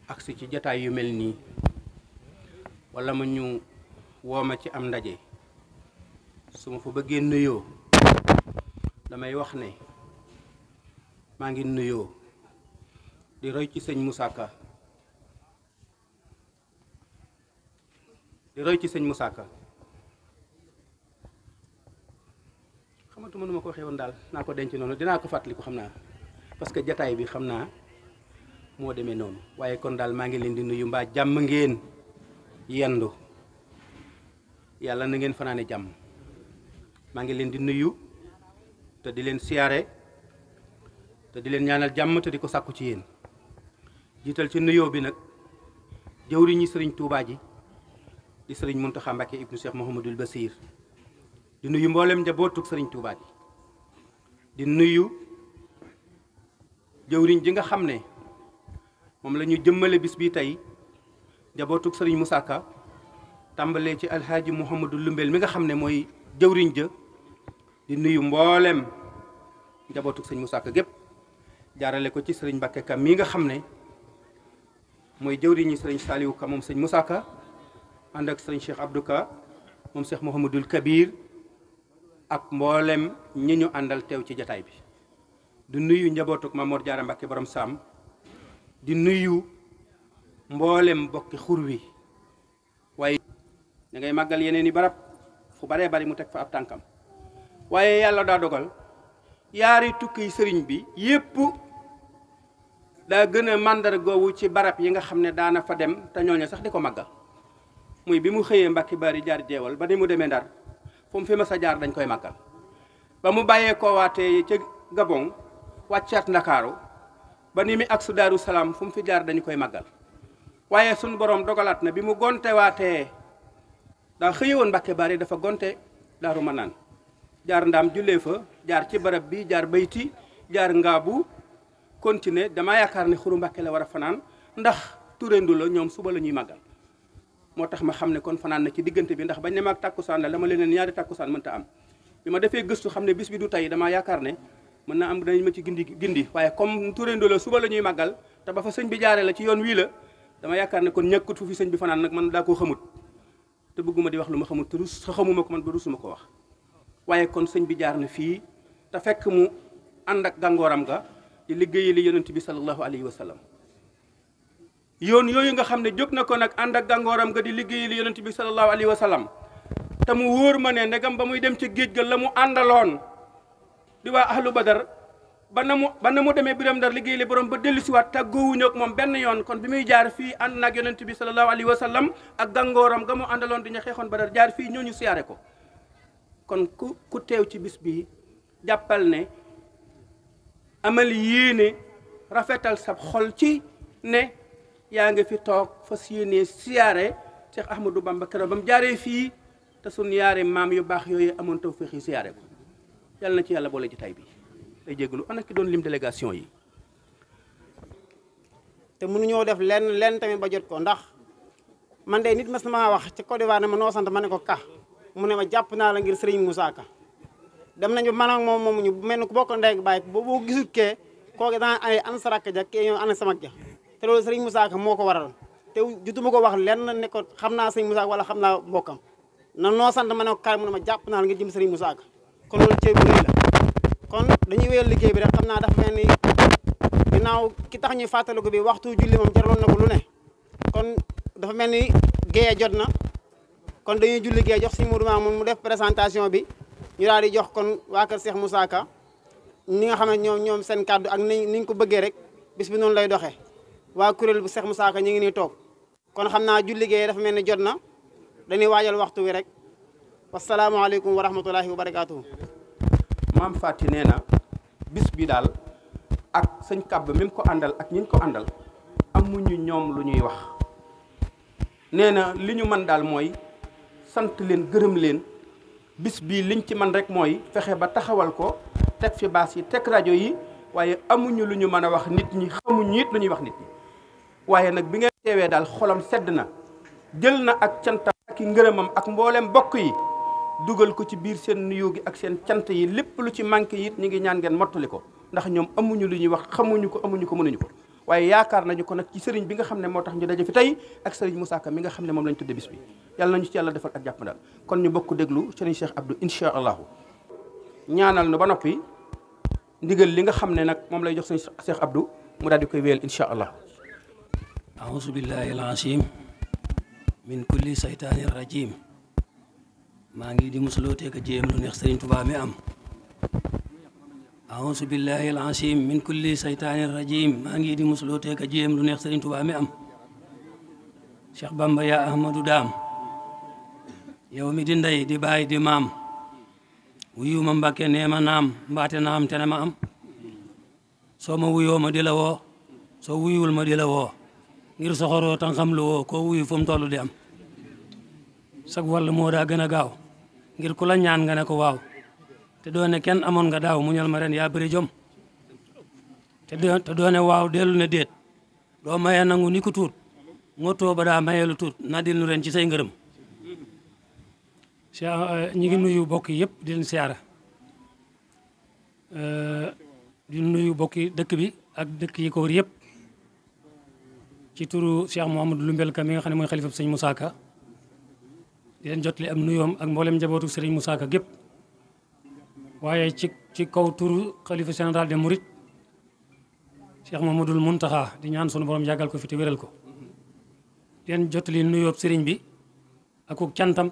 aksi ci jotaay yu mel nii wala ma ñu wooma ci am ndaje su ma fa bëggee nuyoo damay wax ne maa ngi nuyoo di roy ci sëñ Moussa Ka xamatuma nu ma ko waxee woon daal naa ko denc noonu dinaa ko fàttaliku xam naa parce que jataay bi xam naa moo demee noonu waaye kon daal maa ngi leen di nuyu mbaa jàmm ngeen yendu yàlla na ngeen fanaane jàmm maa ngi leen di nuyu te di leen siyaare te di leen ñaanal jàmm te di ko sàkku ci yéen jiital ci nuyoo bi nag jëwriñi sëriñ Touba ji di sëriñ Mountakha Mbacké ibnu Cheikh Mouhamadoul Bassir di nuyu mboolem njabootug sëriñ Touba ji di nuyu jëwriñ ji nga xam ne moom la ñu jëmmale bis bi tey njabootug sëriñ Moussa Ka tàmbalee ci alhaaji Mouhamadou Lumbel mi nga xam ne mooy jëwriñ ja di nuyu mboolem njabootug sëriñ Moussa Ka gépp jaarale ko ci sëriñ Mbacké Ka mi nga xam ne mooy jëwriñi sëriñ Saliou Ka moom sëriñ Moussa Ka ànd ak sëriñ Cheikh Abdou Ka moom Cheikh Mouhamadoul Kabir ak mboolem ñi ñu àndal teew ci jataay bi di nuyu njabootug Mamor Diarra Mbacké borom Saam di nuyu mboolem bokki xur wi waaye da ngay màggal yeneen i barab fu baree bari mu teg fa ab tànkam waaye yàlla daa dogal yaari tukki sëriñ bi yépp daa gën a màndargoowu ci barab yi nga xam ne daana fa dem te ñooñu sax di ko màggal muy bi mu xëyee Mbàkke Bari jaar jeewal ba ni mu demee Ndar fu mu fi ma sa jaar dañ koy màggal ba mu bàyyee koo waatee ca Gabon wàccaat Ndakaaru ba ni mi ak su Daaru Salaam fu mu fi jaar dañu koy màggal waaye suñu borom dogalaat na bi mu gonte waatee daa xëye woon Mbàkke Bari dafa gonte Daaru Manaan jaar Ndaam jullee fa jaar ci barab bi jaar Bayti jaar Ngaabu continuer dama yaakaar ne Xuru Mbàkke la war a fanaan ndax turendu la ñoom suba la ñuy màggal moo tax ma xam ne kon fanaan na ci diggante bi ndax bañ ne maag tàkkusaan la dama leen ñaari tàkkusaan mënta am bi ma defee gëstu xam ne bis bi du tey damaa yaakaar ne mën naa am danañ ma ci gindi waaye comme turendu la suba la ñuy màggal te ba fa sëñ bi jaaree la ci yoon wii la dama yaakaar ne kon ñàkkut fu fi sëñ bi fanaan nag man daa koo xamut te bëgguma di wax lu ma xamut te xamuma ko man ba rusuma ko wax waaye kon sëñ bi jaar na fii te fekk mu ànd ak gàngooram ga di liggéeyi li yonent bi sallallahu alayhi wa sallam yoon yooyu nga xam ne jóg na ko nag ànd ak gàngooram ga di liggéeyi li yonent bi sallallahu alayhi wa sallam te mu wóor ma ne ndegam ba muy dem ci géej ga la mu àndaloon di waa ahlu badar ba na mu demee biram Ndar liggéey li borom ba dellu siwaat tàggoowuñu ak moom benn yoon kon bi muy jaar fii ànd nag yonent bi sallallahu alayhi wa sallam ak gàngooram ga mu àndaloon di ñu xeexoon badar jaar fii ñooñu siyaare ko kon ku teew ci bis bi jàppal ne amal yéene rafetal sa xol ci ne yaa ngi fi toog fas yéene siyaare Cheikh Ahmadou Bamba keroog ba mu jaaree fii te sun yaare maam yu baax yooyu amoon tawfeex yi siyaare ko yàlla na ci yàlla boole jotaay bi day jégalu ana ki doon lim délégation yi te mënuñoo def lenn tamit ba jot ko ndax man de nit mas na maa wax ci Côte d'Ivoire ne ma noo sant ma ne ko Ka mu ne ma jàpp naa la ngir Serigne Moussa Ka dem nañu man ak moom ñu mel ni ku bokk ndey ak baay boo gisut kee kooku daan ay an sa rakk ja kee ñoo an sama ja te loolu Serigne Moussa Ka moo ko waral te jutuma ko wax lenn ne ko xam naa Serigne Moussa Ka wala xam naa mbokkam na noo sant ma ne ko Ka mu ne ma jàpp naa la ngir jëm Serigne Moussa Ka kon loolu cër bu rëy la kon dañuy wéyal liggéey bi rek xam naa dafa mel ni ginnaaw ki tax ñuy fàttaliku bi waxtu julli moom jaraloon na ko lu ne kon dafa mel ni géeye jot na kon dañuy julli géeye jox Serigne Modou Mamoune mu def présentation bi ñu daal di jox kon waa kër Cheikh Moussa Ka ñi nga xam ne ñoom seen kàddu ak niñ ko bëggee rek bis bi noonu lay doxee waa kuréel bu Cheikh Moussa Ka ñu ngi nii toog kon xam naa julli géeye dafa mel ni jot na dañuy waajal waxtu wi rek wasalaamaaleykum wa rahmatulahi wa barakaatuhu. maam Faty nee na bis bi daal ak sëñ Kàbb mi mu ko àndal ak ñi ñu ko àndal amuñu ñoom lu ñuy wax nee na li ñu mën daal mooy sant leen gërëm leen bis bii liñ ci man rek mooy fexe ba taxawal ko teg fi baas yi teg rajo yi waaye amuñu lu ñu mën a wax nit ñi xamuñu it lu ñuy wax nit ñi waaye nag bi ngeen teewee daal xolam sedd na jël na ak cantam ak i ngërëmam ak mboolem bokk yi dugal ko ci biir seen nuyoo gi ak seen cant yi lépp lu ci manqué it ñu ngi ñaan ngeen mottali ko ndax ñoom amuñu lu ñuy wax xamuñu ko mënuñu ko waaye yaakaar nañu ko nag ci sëriñ bi nga xam ne moo tax ñu daje fi tey ak sëriñ Moussa Ka mi nga xam ne moom lañ tudde bis bi yàlla nañu ci yàlla defal ak jàpp daal kon ñu bokk déglu sëriñ Cheikh Abdou insha allahu ñaanal nu ba noppi ndigal li nga xam ne nag moom lay jox sëriñ Cheikh Abdou mu daal di koy wéyal insha allah a'uuzu billahi al-aziim min kulli saytaani rajim maa ngi di musuloo teeg a jéem lu neex sëriñ Tuubaa mi am a'uuzu billahi al-aziim min kulli saytaani rajim maa ngi di musuloo teeg a jéem lu neex sëriñ Tuubaa mi am Cheikh Bamba yaa Ahmadou Daam yow mi di ndey di baay di maam wuyu ma Mbàkke nee ma naam mbaate naam te ne ma am soo ma wuyoo ma di la woo soo wuyuwul ma di la woo ngir soxoroo tan xam lu woo koo wuyu fu mu toll di am sag wàll moo daa gën a gaaw ngir ku la ñaan nga ne ko waaw te doo ne kenn amoon nga daaw muñal ma ren yaa bëri jom te doo ne waaw dellu ne déet doo maye nangu ni ku tuut ngotoo ba daa maye lu tuut na dil nu ren ci say ngërëm ñi ngi nuyu bokk yëpp di leen siyaara di nuyu bokki dëkk bi ak dëkk yi ko wër yëpp ci turu Cheikh Mouhamadou Lumbel Ka mi nga xam ne mooy xalifab sëñ Moussa Ka di leen jotali am nuyoom ak mboolem njabootu sëriñ Moussa Ka gépp waaye ci kaw turu xalifa général des Mourides Cheikh Mouhamadoul Mountakha di ñaan sunu borom yàggal ko fi te wéral ko di leen jotali nuyoob sëriñ bi ak cantam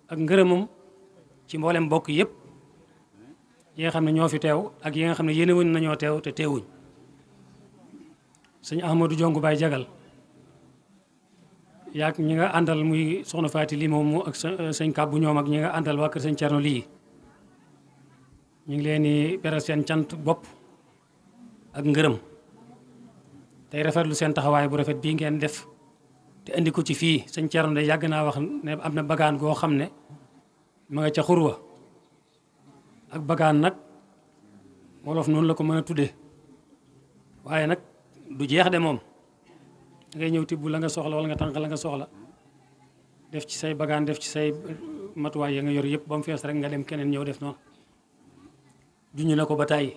ak ngërëmam ci mboolem bokk yëpp yi nga xam ne ñoo fi teew ak yi nga xam ne yéene wuñ nañoo teew te teewuñ sëñ Ahmadou Jongu Baay Jagal yaag ñi nga àndal muy soxna Faty lii moom ak sëñ Kàbbu ñoom ak ñi nga àndal waa kër sëñ Cerno lii ñu ngi leen di beral seen cant bopp ak ngërëm tey rafetlu seen taxawaay bu rafet bii ngeen def te indi ko ci fii sëñ Cerno de yàgg naa wax ne am na bagaan goo xam ne ma nga ca xurwa ak bagaan nag wolof noonu la ko mën a tuddee waaye nag du jeex de moom da ngay ñëw tibb la nga soxla wala nga tànq la nga soxla def ci say bagaan def ci say matuwaay ya nga yor yëpp ba mu fees rek nga dem keneen ñëw def noonu juñu na ko ba tàyyi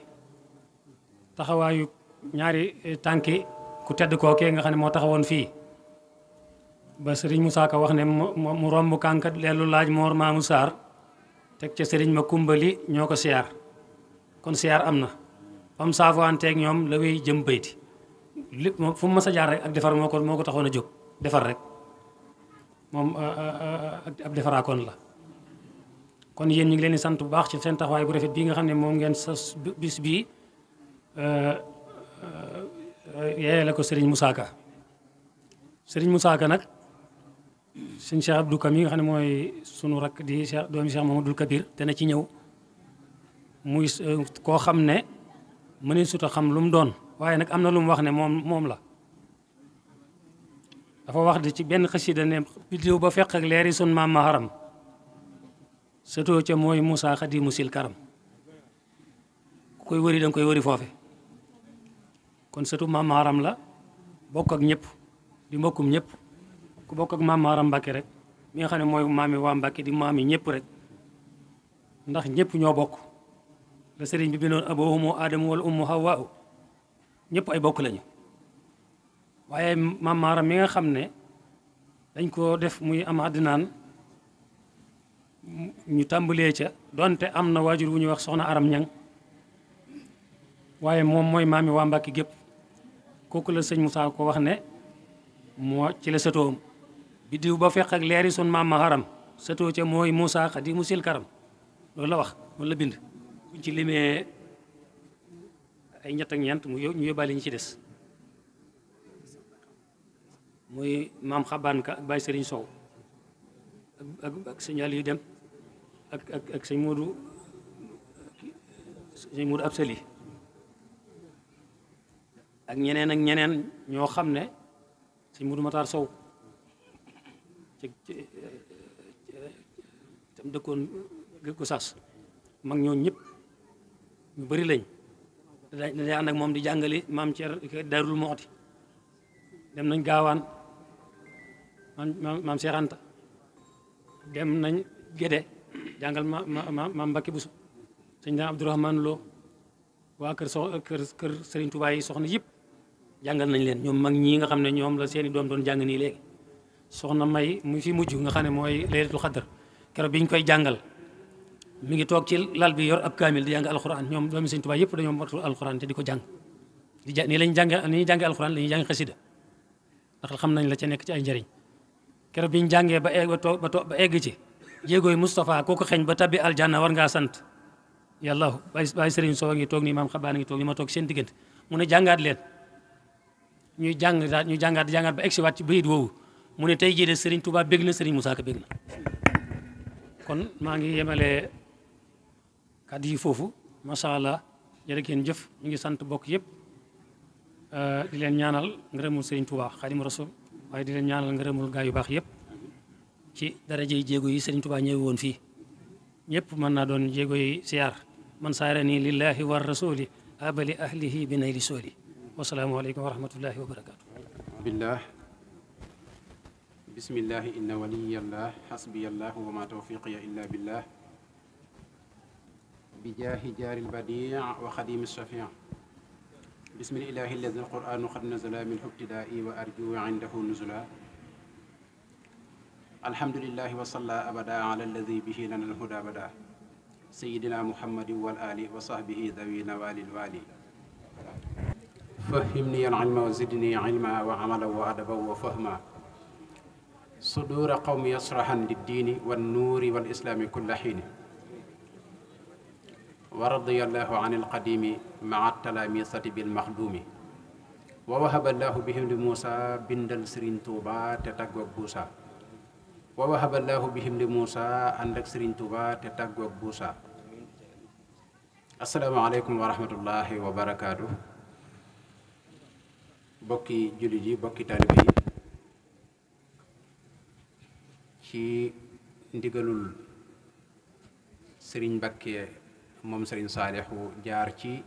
taxawaayu ñaari tànki ku tedd kookee nga xam ne moo taxawoon fii ba sëriñ Moussa Ka wax ne mu romb kànkat leelu laaj moor maamu saar teg ca sëriñ ma kumbali ñoo ko siyaar kon siyaar am na bam saafuwanteeg ñoom la wéy jëm bayti lépp moom fu mu mas a jaar rek ak defar moo ko taxoon a jóg defar rek moom ab defaraakoon la kon yéen ñu ngi leen di sant bu baax ci seen taxawaay bu rafet bii nga xam ne moom ngeen sa bis bii yeeye la ko sëriñ Moussa Ka sëriñ Moussa Ka nag sëñ Cheikh Abdou Ka mi nga xam ne mooy sunu rakk di Cheikh doomi Cheikh Mamadou Kabir dana ci ñëw muy koo xam ne mënee sut a xam lu mu doon waaye nag am na lu mu wax ne moom la dafa wax di ci benn xasida ne biddiw ba fekk ak leeri sun maam maharam sëtoo ca mooy Moussa Xadimu sil karam ku koy wëri danga koy wëri foofe kon sëtu maam maharam la bokk ak ñëpp di mbokkum ñëpp ku bokk ak maam Maaram Mbàkke rek mi nga xam ne mooy maami waa Mbàkke di maami ñëpp rek ndax ñëpp ñoo bokk la sëriñ bi bindoon aboohumu aadamu wala ummu hawaa ñëpp ay bokk lañu waaye maam Maaram mi nga xam ne dañ ko def muy am àddinaan ñu tàmbalee ca donte am na waajur wu ñuy wax soxna Aram Ñang waaye moom mooy maami waa Mbàkke gépp kooku la sëñ Moussa ko wax ne moo ci la sëtoom biddiw ba fekk ak leeri sun maam ma haram sëtoo ca mooy Moussa Xadimu sil karam loolu la wax loolu la bind buñ ci limee ay ñett ak ñeent ñu yóbbaale ñi ci des muy maam Xabaan Ka ak Baye Sëriñ Sow ak sëñ Aliou Dem ak sëñ Moodu Absali ak ñeneen ñoo xam ne sëñ Moodu Matar Sow ci tam dëkkoon Gossas mag ñoo ñëpp ñu bari lañ dañuy ànd ak moom di jàngali maam Ceer Darul Moxti dem nañ Gaawaan maam Seex Anta dem nañ Gédé jàngal maam Mbàkke Buso sëñ daan Abdourahmane Lo waa kër Serigne Touba yi soxna yëpp jàngal nañ leen ñoom mag ñii nga xam ne ñoom la seeni doom doon jàng nii léegi soxna May mu fi mujj nga xam ne mooy Laylatul Xadar keroog bi ñu koy jàngal mi ngi toog ci lal bi yor ab kaamil di jàng alxuraan ñoom doomi Serigne Touba yëpp dañoo motul alxuraan te di ko jàng nii lañ jànge ni ñuy jànge alxuraan la ñuy jàng xasida ndax xam nañ la ca nekk ci ay njëriñ keroog bi ñu jàngee ba egg ci jéegooy Moustapha kooku xeeñ ba tabbi aljanna war ngaa sant yàlla Baye Serigne Sow a ngi toog nii maam Xabaan a ngi toog nii ma toog seen diggante mu ne jàngaat leen ñuy jàngaat ba egsi waat ci bayit woowu mu ne tey jii de Serigne Touba bég na Serigne Moussa Ka bég na kon maa ngi yemale kàddu yi foofu macha allah jërë ngeen jëf ñu ngi sant bokk yëpp di leen ñaanal ngërëmul Serigne Touba Xaadimu Rasuul waaye di leen ñaanal ngërëmul gaa yu baax yëpp ci darajey jéego yi Serigne Touba ñëw woon fii ñëpp mën naa doon jéego yi siyaar man saara nii lillahi war rasuli abali ahlihi bi nayli sooli wasalaamu aleykum wa rahmatullahi wa barakaatu billah bismillahi inna waliyallah hasbiyallahu wa ma tawfiqiya illa billah bi jaahi jaari lbadi wa xadimi shafii bismillahi alladi alquranu qad nazala min ibtidaai wa arju indahu nuzula alhamdulillahi wa salla abada ala alladi bihi lana alhuda bada sayidina muhammadin wal ali wa sahbihi dawi nawalil wali fahimni al ilma wa zidni ilma wa amala wa adaba wa fahma sudura qawmi yasrahan liddiini wan nuuri wal islaami kulla xiini wa radiyallahu an alqadimi maa talaamisati bil maxduumi wa wahaba allahu bihim li Muusa bindal Sëriñ Tuuba te tàggoog buusa wa wahaba allahu bihim li Muusa ànd ak Sëriñ Tuuba te tàggoog buusa asalaamaaleykum wa rahmatullahi wa barakaatu bokki jullit yi bokki taalibe yi ci ndigalul Sëriñ Mbàkke moom Sëriñ Saalixu jaar ci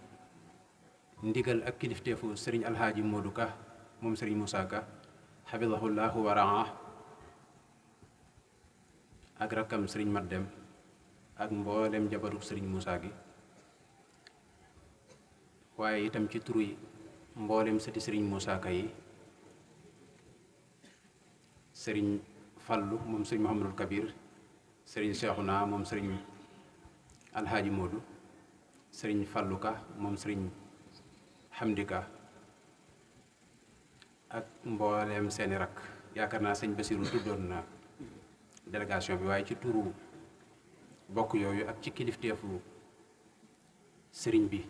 ndigal ak kilifteefu Sëriñ Alhaaji Moodu Ka moom Sëriñ Moussa Ka xafidahullahu wa raa ak rakkam Sëriñ Mat Dem ak mboolem jabaruk Sëriñ Moussa gi waaye itam ci turu yi mboolem sëti Sëriñ Moussa Ka yi Sëriñ Fallu moom Sëriñ Muhammadul Kabir Sëriñ Seexuna moom Sëriñ Alhaaji Moodu Sëriñ Fallu Ka moom Sëriñ Hamdi Ka ak mboolem seeni rakk yaakaar naa sëñ Basiru tuddoon na délégation bi waaye ci turu bokk yooyu ak ci kilifteefu sëriñ bi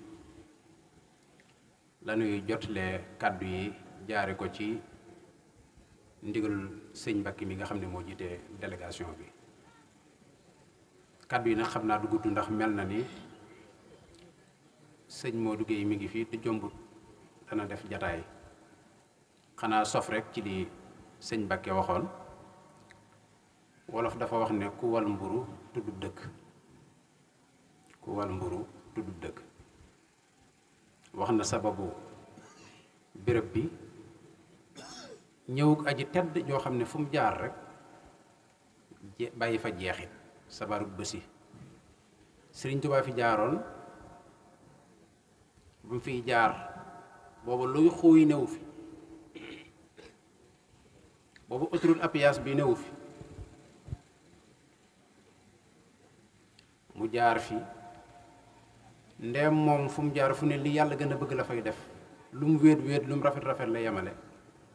lañuy jotle kàddu yi jaare ko ci ndigalul sëñ Mbàkke mi nga xam ne moo jiite délégation bi kàddu yi nag xam naa du gudd ndax mel na ni sëñ Modou Guèye mi ngi fii te jombut dana def jataay xanaa sof rek ci li sëñ Mbàkke waxoon wolof dafa wax ne ku wal mburu tuddub dëkk ku wal mburu tuddub dëkk wax na sababu béréb bi ñëwuk aji tedd joo xam ne fu mu jaar rek bàyyi fa jeexit sabaruk bësi Sëriñ Tuubaa fi jaaroon bu mu fiy jaar boobu luy xuuy newu fi boobu autoroute à péage bi newu fi mu jaar fi ndeem moom fu mu jaar fu ne li yàlla gën a bëgg la fay def lu mu wéet wéet lu mu rafet rafet la yemale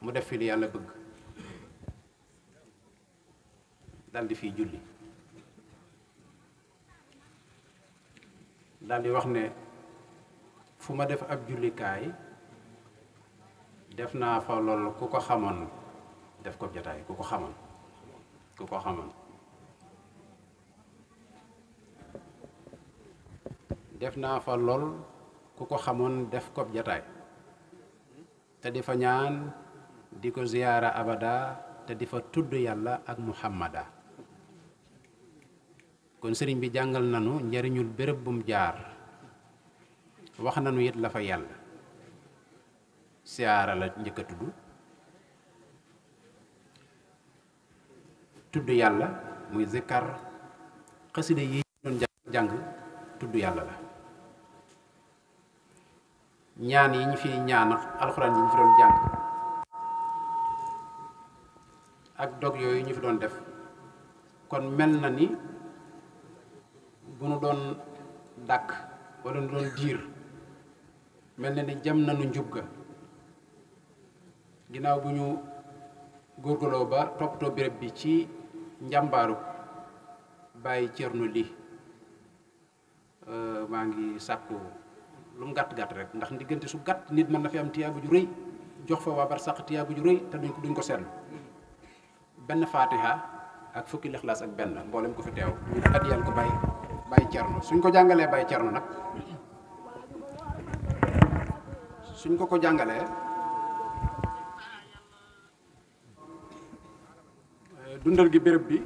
mu def fi li yàlla bëgg daldi fiy julli daldi wax ne fu ma def ab jullikaay def naa fa lool ku ko xamoon def ko jataay ku ko xamoon def naa fa lool ku ko xamoon def ko jataay te di fa ñaan di ko ziyaara abada te di fa tudd yàlla ak muhammada kon sëriñ bi jàngal nanu njariñul béréb bum jaar wax nanu it la fa yàlla siyaara la njëkk a tudd yàlla muy zikkar xasida yi doon jàng tudd yàlla la ñaan yi ñu fi ñaan alxuraan yi ñu fi doon jàng ak dog yooyu ñu fi doon def kon mel na ni bu nu doon dàkk wala nu doon diir mel na ni jam nanu njub ga ginnaaw bu ñu góorgóorloo ba toppatoo béréb bi ci njàmbaaru bàyyi Cerno li maa ngi sàkku lu mu gàtt-gàtt rek ndax diggante su gàtt nit mën na fi am tiyaabu ju rëy jox fa waa bar sàq tiyaabu ju rëy te duñ ko seetlu benn faatiha ak fukki lixlaas ak benn mboolem ko fi teew ñu addiyal ko bàyyi Cerno suñ ko jàngalee bàyyi Cerno nag suñ ko jàngalee dundal gi béréb bi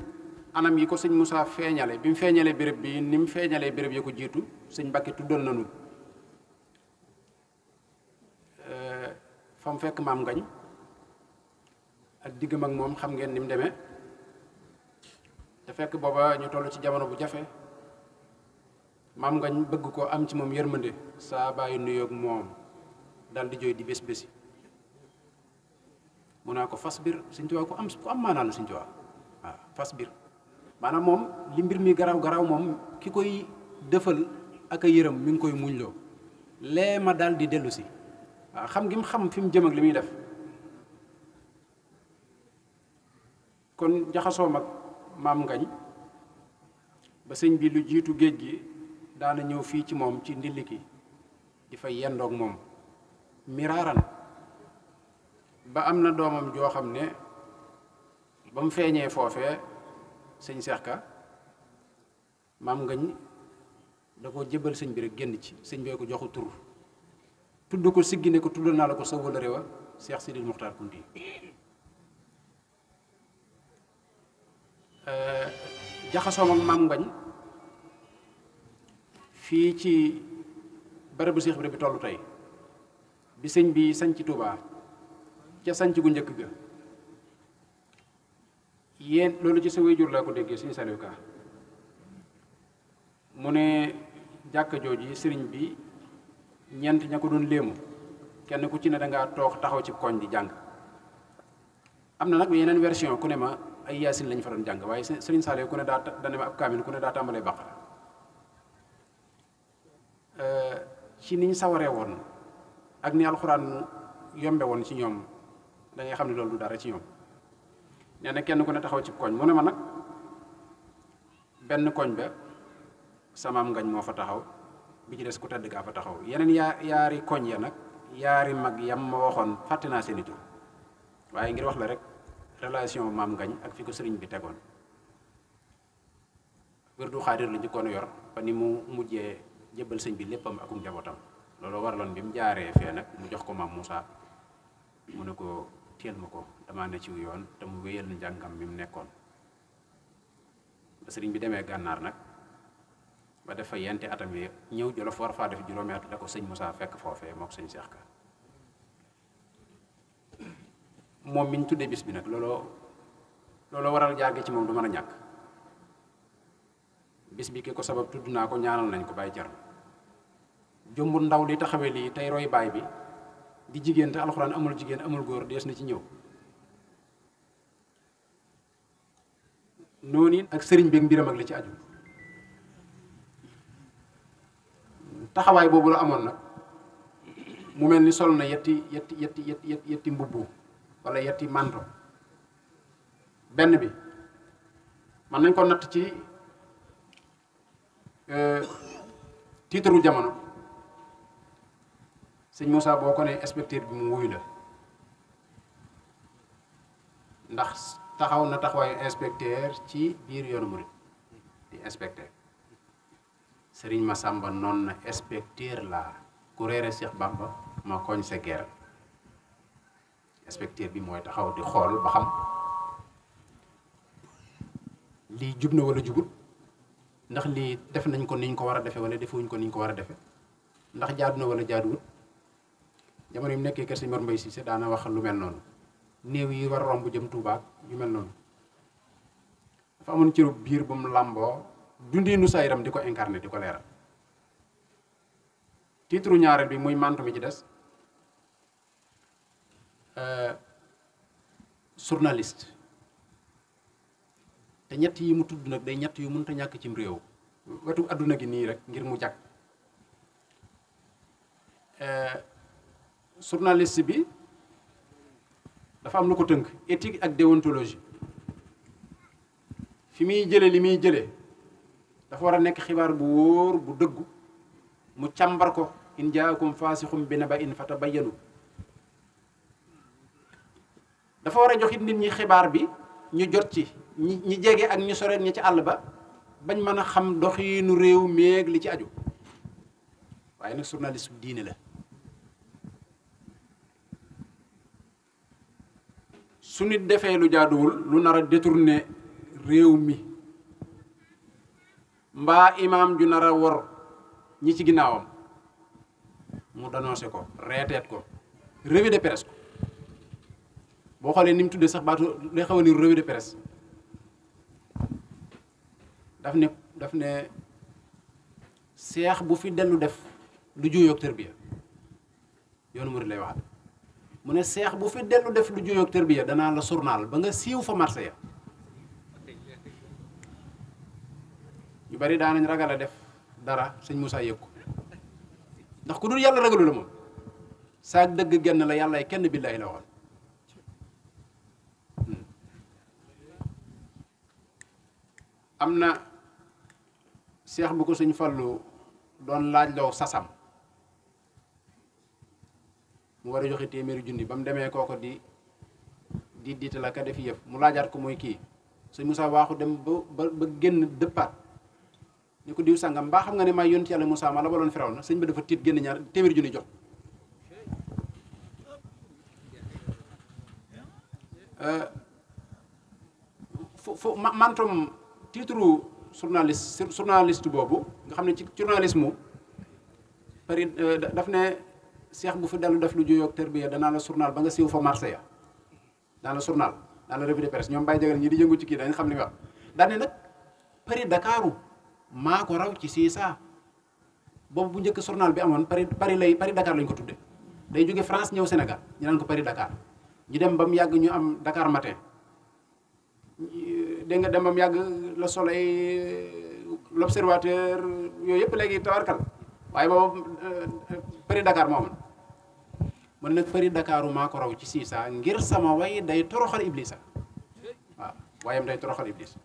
anam yi ko sëñ Moussa feeñale bi mu feeñalee béréb bi ni mu feeñalee béréb yi ko jiitu sëñ Mbàkke tuddal nanu fa mu fekk maam ngañ ak diggam ak moom xam ngeen ni mu demee te fekk booba ñu toll ci jamono bu jafe maam ngañ bëgg ko am ci moom yërmande saa bàyyi nuyoog moom dal di jooy di bés bési mu naa ko fas biir Sëñ Tuubaa ku am maanaa la Sëñ Tuubaa waaw fas biir maanaam moom li mbir mi garaaw moom ki koy dëfal ak a yërëm mi ngi koy muñloo lee ma daal di dellu si waaw xam gi mu xam fi mu jëm ak li muy def kon jaxasoo mag maam ngañ ba sëñ bi lu jiitu géej gi daana ñëw fii ci moom ci ndilliki di fa yendoog moom miraaran ba am na doomam joo xam ne ba mu feeñee foofee sëñ Seex Ka maam ngañ da ko jëbal sëñ bi rek génn ci sëñ bee ko joxu tur tudd ko siggi ne ko tuddal naa la ko sa wëla réewa Seex Sidil Muxtaar Kunti jaxasoom ak maam ngañ fii ci barabu Seex Ibra bi tollu tey bi sëñ bi sañc Tuubaa ca sañc gu njëkk ga yéen loolu ci sa waajur laa ko déggee suñu Saliou Ka mu ne jàkka jooji sëriñ bi ñeent ña ko doon léemu kenn ku ci ne dangaa toog taxaw ci koñ di jàng am na nag yeneen version ku ne ma ay yaasin lañu fa doon jàng waaye sëriñ Saliou ku ne dane ma ab kaamil ku ne daa tàmbalee Baqara ci niñ sawaree woon ak ni alxuraan yombe woon ci ñoom da ngay xam ne loolu du dara ci ñoom nee na kenn ku ne taxaw ci koñ mu ne ma nag benn koñ ba samaam ngañ moo fa taxaw bi ci des ku tedd gaa fa taxaw yeneen yaari koñ ya nag yaari mag yam ma waxoon fàtte naa seeni tur waaye ngir wax la rek relation maam ngañ ak fi ko sëriñ bi tegoon wirdu xaadir la njëkkoon a yor ba ni mu mujjee jébbal sëñ bi léppam akum njabootam loolu waraloon bi mu jaaree fee nag mu jox ko maam Moussa mu ne ko téel ma ko damaa ne ci yoon te mu wéyal na njàngam mi mu nekkoon ba sëriñ bi demee gànnaar nag ba def fa yenti atam yi ñëw Jolof war faa def juróomi at la ko sëñ Moussa fekk foofee moo ko sëñ Seex Ka moom mi ñu tuddee bis bi nag looloo waral jaage ci moom du mën a ñàkk. bis bi ki ko sabab tudd naa ko ñaanal nañ ko bàyyi jar jombul ndaw li taxawee lii tey roy baay bi di jigéen te alxuraan amul jigéen amul góor dees na ci ñëw. noonu ak sëriñ bi mbiram ak li ci aju taxawaay boobu la amoon nag mu mel ni sol na yetti mbubbu wala yetti manto. benn bi mën nañ ko natt ci tiitaru jamono sëñ Moussa boo ko ne inspecteur bi mu wuyu la ndax taxaw na taxawaayu inspecteur ci biir yoonu murid di inspecteur sëriñ Massamba noonu na inspecteur la ku reere Cheikh Bamba ma koñ sa ger inspecteur bi mooy taxaw di xool ba xam lii jub na wala jubut ndax lii def nañ ko niñ ko war a defe wala defuñ ko niñ ko war a defe ndax jaadu na wala jaaduwut. jamono yi mu nekkee kër Sëñ Mor Mbay Cissé daana wax lu mel noonu néew yi war romb jëm Tuubaa yu mel noonu dafa amoon cërub biir bu mu làmboo dundinu sa yaram di ko incarné di ko leeral. titre ñaareel bi muy mantu mi ci des journaliste te ñett yi mu tudd nag day ñett yu mënta ñàkk cim réew wetu adduna gi nii rek ngir mu jag. journaliste bi dafa am lu ko tënk éthique ak déontologie fi muy jële li muy jëlee dafa war a nekk xibaar bu wóor bu dëggu mu càmbar ko in jaakum faasixum bi naba'in fatabayyanu dafa war a joxit nit ñi xibaar bi ñu jot ci ñi jege ak ñu sore ñi ci àll ba bañ mën a xam doxiinu réew méeg li ci aju waaye nag journaliste bu diine la. su nit defee lu jaaduwul lu nar a détourner réew mi mbaa imaam ju nar a wor ñi ci ginnaawam mu dénoncé ko reeteet ko revue de presse ko boo xoolee ni mu tuddee sax baatu lay xaw a ni revue de presse daf ne seex bu fi dellu def lu juyoog tërbiya yoonu murid lay waxal mu ne seex bu fi dellu def lu juyoog tërbiya danaa la journal ba nga siiw fa marché ya ñu bari daanañ ragal a def dara sëñ Moussa yëg ko ndax ku dul yàlla ragalu la moom saag dëgg genn la yàllaay kenn billaahi la waxoon am na seex bu ko sëñ Fallu doon laaj loo sasam mu war a joxe téeméeri junni ba mu demee kooko di la ka def yëf mu laajaat ko mooy kii sëñ Moussa waaxu dem ba génn dëppaat ni ko diw sàngam mbaa xam nga ne maa yonent yàlla Moussa ma la baloon firaw na sëñ ba dafa tiit génn ñaar téeméeri junni jox mantom titre journaliste boobu nga xam ne ci journalisme pari daf ne seex bu fi dellu def lu juyoog tërbiya danaa la journal ba nga siiw fa marché ya dans le journal dans la revue de presse ñoom Baye Jagal ñi di yëngu ci kii dañ xam li wax daane nag Paris Dakaru maa ko raw ci siisaa boobu bu njëkk journal bi amoon Paris Dakar lañ ko tudde day jóge France ñëw Sénégal ñu naan ko Paris Dakar ñu dem ba mu yàgg ñu am Dakar matin dégg nga dem ba mu yàgg le soleil l'observateur yooyu yëpp léegi tawarkal waaye boobu Paris Dakar moo amoon man nag Paris Dakaru maa ko raw ci siisaa ngir sama way day toroxal Iblis waaw wayam day toroxal Iblis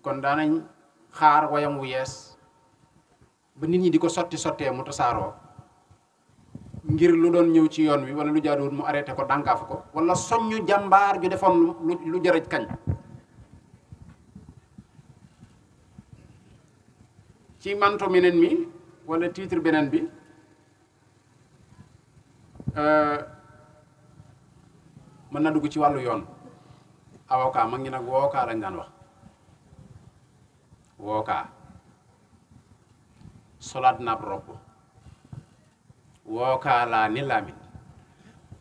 kon daanañ xaar wayam wu yees ba nit ñi di ko sottee mu tasaaroo ngir lu doon ñëw ci yoon wi wala lu jaaduwul mu arrêté ko dànkaafu ko wala soññu jàmbaar ju defoon lu jërëj kañ ci manto meneen mi wala titre beneen bi mën na dugg ci wàllu yoon avocat mag ñi nag wookaa lañ daan wax wookaa solaat naab robb wookaa laa ni laamin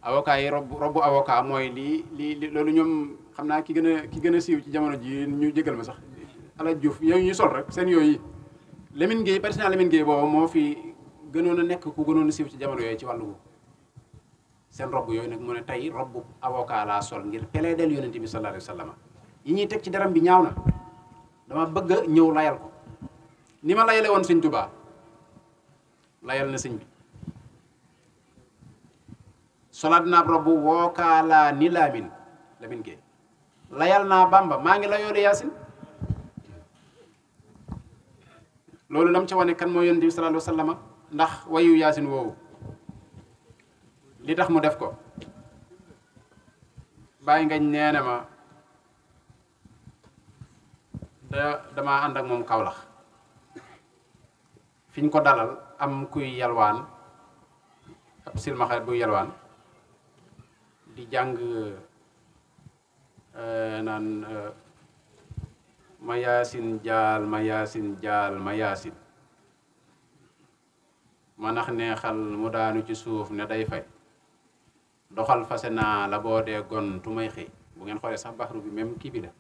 avocat yi robbu avocat mooy lii loolu ñoom xam naa ki gën a siiw ci jamono ji ñu jégal ma sax Ala Diouf yooyu ñu sol rek seen yooyu Lamine Gueye président Lamine Gueye boobu moo fi gënoon a nekk ku gënoon a siiw ci jamono yooyu ci wàllu seen robb yooyu nag mu ne tey robbu avocat laa sol ngir plaider yonent bi sallallahu alayhi wa sallam yi ñuy teg ci deram bi ñaaw na dama bëgg a ñëw layal ko ni ma layale woon sëñ Tuubaa layal na sëñ bi solaat naa robbu wookaalaa ni Lamine Gueye layal naa Bamba maa ngi layoole Yaasin loolu lam ca wane kan moo yonent bi sallallahu alayhi wa sallam ndax wayu Yaasin woowu li tax mu def ko bàyyi ngañ nee na ma damaa ànd ak moom Kawlax fi ñu ko dalal am kuy yalwaan ab silmaxa buy yalwaan di jàng naan ma yaasin jaal ma yaasin jaal ma yaasin ma nax neexal mu daanu ci suuf ne day fay doxal fase naa la boo dee gon tu may xëy bu ngeen xoolee sax baxru bi même kii bi la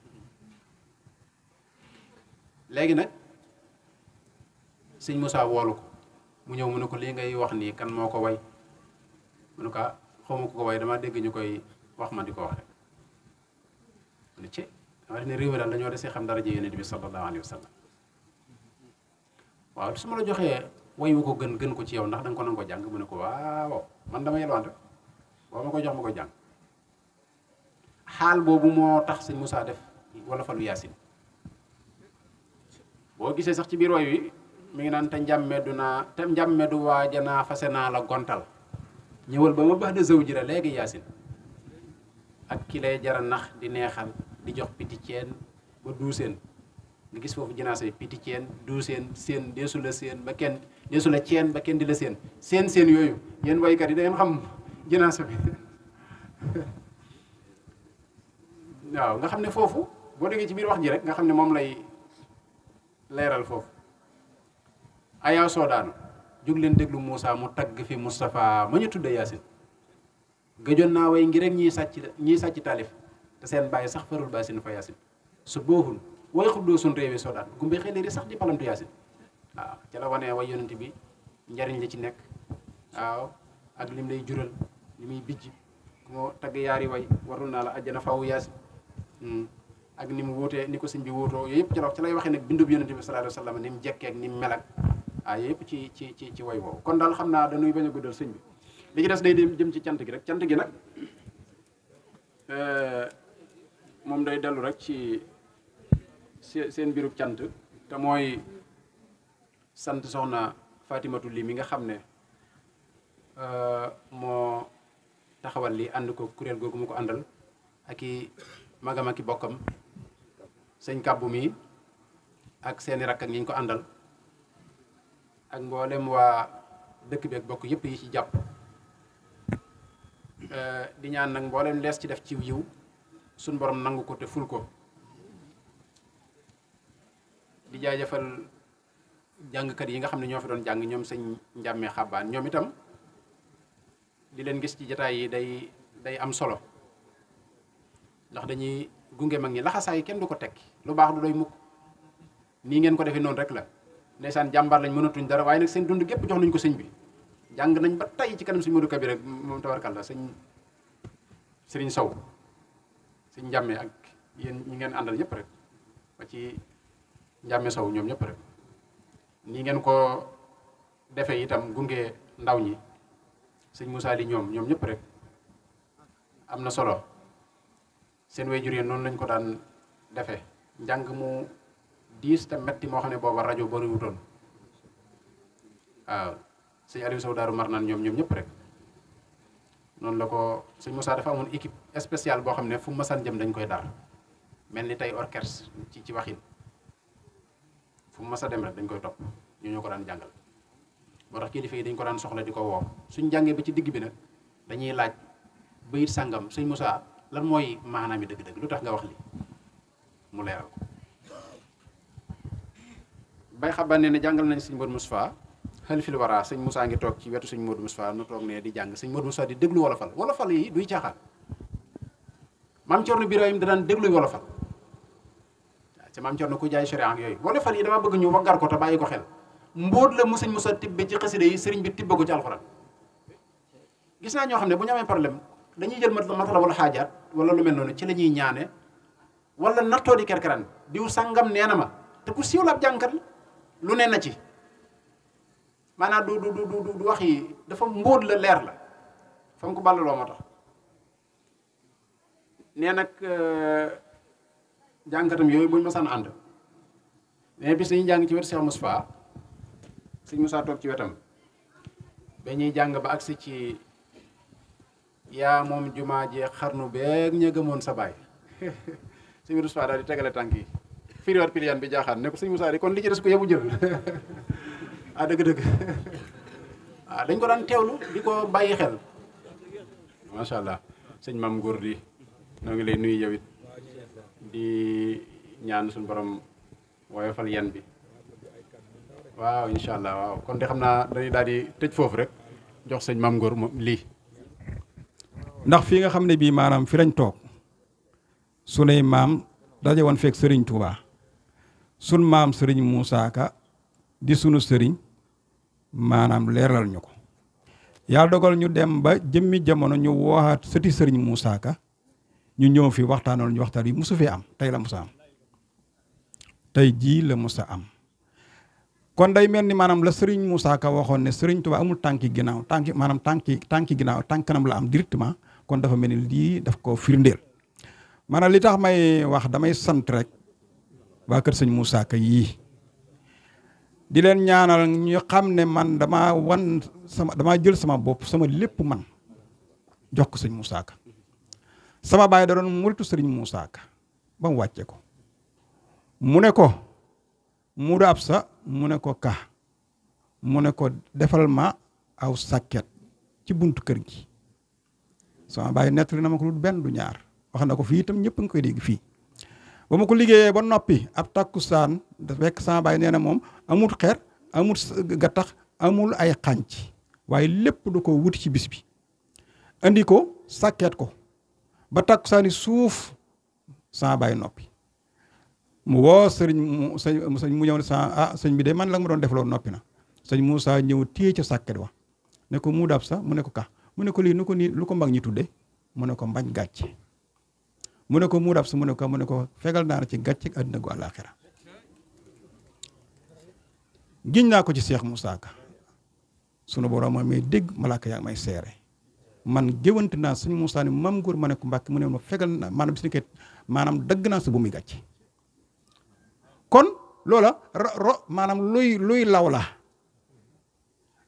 léegi nag sëñ Moussa woolu ko mu ñëw mu ne ko lii ngay wax nii kan moo ko way mu ne ko xawma ko way dama dégg ñu koy wax ma di ko wax rek mu ne ci dama def ne réew mi daal dañoo desee xam dara ji yonent bi sallallahu alayhi wa sallam waaw su ma la joxee way wu ko gën ko ci yow ndax da nga ko nangoo jàng mu ne ko waaw man dama yelwaan rek boo ma ko jox ma ko jàng xaal boobu moo tax sëñ Moussa def wala falu Yaasin boo gisee sax ci biir way wi mi ngi naan te njàmme du waajanaa fase naa la gontal ñëwal ba ma baax de zëw ji la léegi Yaasin ak ki lay jara nax di neexal di jox piti ceen ba duuseen nga gis foofu jinaasa yi piti ceen duuseen seen deesu la seen ba kenn deesu la ceen ba kenn di la seen yooyu yéen waykat yi da ngeen xam jinaasa bi waaw nga xam ne foofu boo déggee ci biir wax ji rek nga xam ne moom lay leeral foofu ayaa soodaanu jóg leen déglu Moussa mu tagg fi Moustapha ma ñu tudde Yaasin gëjoon naa way ngi rek ñiy sàcc taalif te seen bàyyi sax farul baasin fa Yaasin su booxul way xuddoo sun réewi soodaan gumbe xëy sax di palamtu Yaasin waaw ca la wanee way yonent bi njariñ li ci nekk waaw ak lim lay jural li muy bijj ku moo tagg yaari way warul naa la àjjana fawu Yaasin ak ni mu wuutee ni ko sëñ bi wuutoo yooyu yëpp ca lay waxee nag bindub yonent bi sallallahu alayhi wa sallam ni mu jekkee ak ni mu mel ak yooyu yëpp ci way woowu kon daal xam naa dañuy bañ a guddal sëñ bi li ci des day jëm ci cant gi rek cant gi nag moom day dellu rek ci seen mbirub cant te mooy sant soxna Fatimatu li mi nga xam ne moo taxawal li ànd ko kuréel googu mu ko àndal ak i magam ak i bokkam sëñ kàbbu mi ak seeni rakk ak ñi ñu ko àndal ak mboolem waa dëkk bi ak bokk yëpp yi ci jàpp di ñaan nag mboolem lees ci def ci yiw suñ borom nangu ko te ful ko di jaajëfal jàngkat yi nga xam ne ñoo fi doon jàng ñoom sëñ njàmmee xabbaan ñoom itam di leen gis ci jataay yi day am solo ndax dañuy gunge mag ñi laxasaay kenn du ko tekki lu baax du doy mukk nii ngeen ko defee noonu rek la ndeysaan jàmbaar lañ mënatuñ dara waaye nag seen dund gépp jox nañ ko sëñ bi jàng nañ ba tey ci kanam sëñ Modou Kabir rek moom tabarkalla sëriñ Sow sëñ njàmme ak yéen ñi ngeen àndal ñëpp rek ba ci njàmme Sow ñoom ñëpp rek nii ngeen ko defee itam gunge ndaw ñi sëñ Moussa li ñoom ñëpp rek am na solo seen waajur yi noonu lañ ko daan defee njàng mu diis te metti moo xam ne booba rajo bariwutoon waaw sëñ Aliou Sow Daaru Marnaan ñoom ñëpp rek noonu la ko sëñ Moussa dafa amoon équipe spéciale boo xam ne fu masaan jëm dañ koy dar mel ni tey orchestre ci waxin fu mu mas a dem rek dañ koy topp ñoo ko daan jàngal moo tax kilifa yi dañ ko daan soxla di ko woo suñ jàngee ba ci digg bi nag dañuy laaj bayit sàngam sëñ Moussa lan mooy maanaam yi dëgg-dëgg lu tax nga wax li mu leeral ko bay xaban ne jàngal nañ sëñ Modou Moustapha xel fil wara sëñ Moussa ngi toog ci wetu sëñ Modou Moustapha nu toog ne di jàng sëñ Modou Moustapha di déglu wolofal wolofal yi duy caaxaan maam Cerno Birahim da daan déglu wolofal waaw ci maam Cerno ku jaay sharia ak yooyu wolofal yi dama bëgg ñu waggar ko te bàyyi ko xel mbóot la mu sëñ Moussa tibbe ci xasida yi sëriñ bi tibbe ko ci alxuraan gis naa ñoo xam ne bu ñu amee problème dañuy jël matala wala xaajaat wala lu mel noonu ci la ñuy ñaane wala nattoo di kerkeran diw sangam nee na ma te ku siiw la ab jànkat lu ne na ci maanaam du wax yi dafa mbóot la leer la fa mu ko ballaloo moo tax nee nag jànkatam yooyu buñ ma sànn ànd mais bis dañuy jàng ci wetu Cheikh Moustapha sëñ Moussa toog ci wetam ba ñuy jàng ba agsi ci yaa moom jumaa jee xarnu beeg ña gëmoon sa baay sëñ Moustapha daal di tegale tànk yi firiwaat piliyaan bi jaaxaan ne ko sëñ Moussa di kon li ci des ko yebu jël ah dëgg-dëgg ah dañ ko daan teewlu di ko bàyyi xel macha allah sëñ Maam Góor di noo ngi lay nuyu yow it di ñaan suñu borom woyofal yan bi waaw incha allah waaw kon de xam naa dañuy daal di tëj foofu rek jox sëñ Maam Góor moom lii. ndax fii nga xam ne bii maanaam fi lañ toog sunay maam daje woon fekk Serigne Touba sun maam Serigne Moussa Ka di sunu sëriñ maanaam leeral ñu ko yàlla dogal ñu dem ba jëmmi jamono ñu wooxaat sëti Serigne Moussa Ka ñu ñëw fi waxtaanal ñu waxtaan yi musu fee am tey la musa am tey jii la musa am kon day mel ni maanaam la Serigne Moussa Ka waxoon ne Serigne Touba amul tànki ginnaaw tànki ginnaaw tànk kanam la am directement kon dafa mel ni lii daf ko firndeel maanaam li tax may wax damay sant rek waa kër sëñ Moussa Ka yii di leen ñaanal ñu xam ne man damaa jël sama bopp sama lépp man jox ko sëñ Moussa Ka sama baay da doon muritu sëriñ Moussa Ka ba mu wàcce ko mu ne ko Muudu Absa mu ne ko ka mu ne ko defal ma aw sàkket ci buntu kër gi sama baay nettali na ma ko lu benn du ñaar wax na ko fii itam ñëpp nga koy dégg fii ba ma ko liggéeyee ba noppi ab takkusaan da fekk sama baay nee na moom amul xeer amul gattax amul ay xànc waaye lépp du ko wuti ci bis bi andi ko sàkket ko ba takkusaani suuf sama baay noppi mu woo sëriñ mu ñëw ne sëñ bi de man la nga ma doon def loolu noppi na sëñ Moussa ñëw téye ca sàkket wa ne ko Muudu Absa mu ne ko ka mu ne ko lii lu ko mag ñi tudde mu ne ko mbañ gàcce mu ne ko Muudu Absa mu ne ko fegal naa la ci gàcce àddina gu àllaaxira giñ naa ko ci Cheikh Moussa Ka sunu borom mooy may dégg malaaka yaa ngi may seere man géwante naa sëñ Moussa ni Maam Góor ma ne ko Mbàkke mu ne ma fegal na maanaam bis ni ket maanaam dagg naa sa bu muy gàcce kon loola maanaam luy law la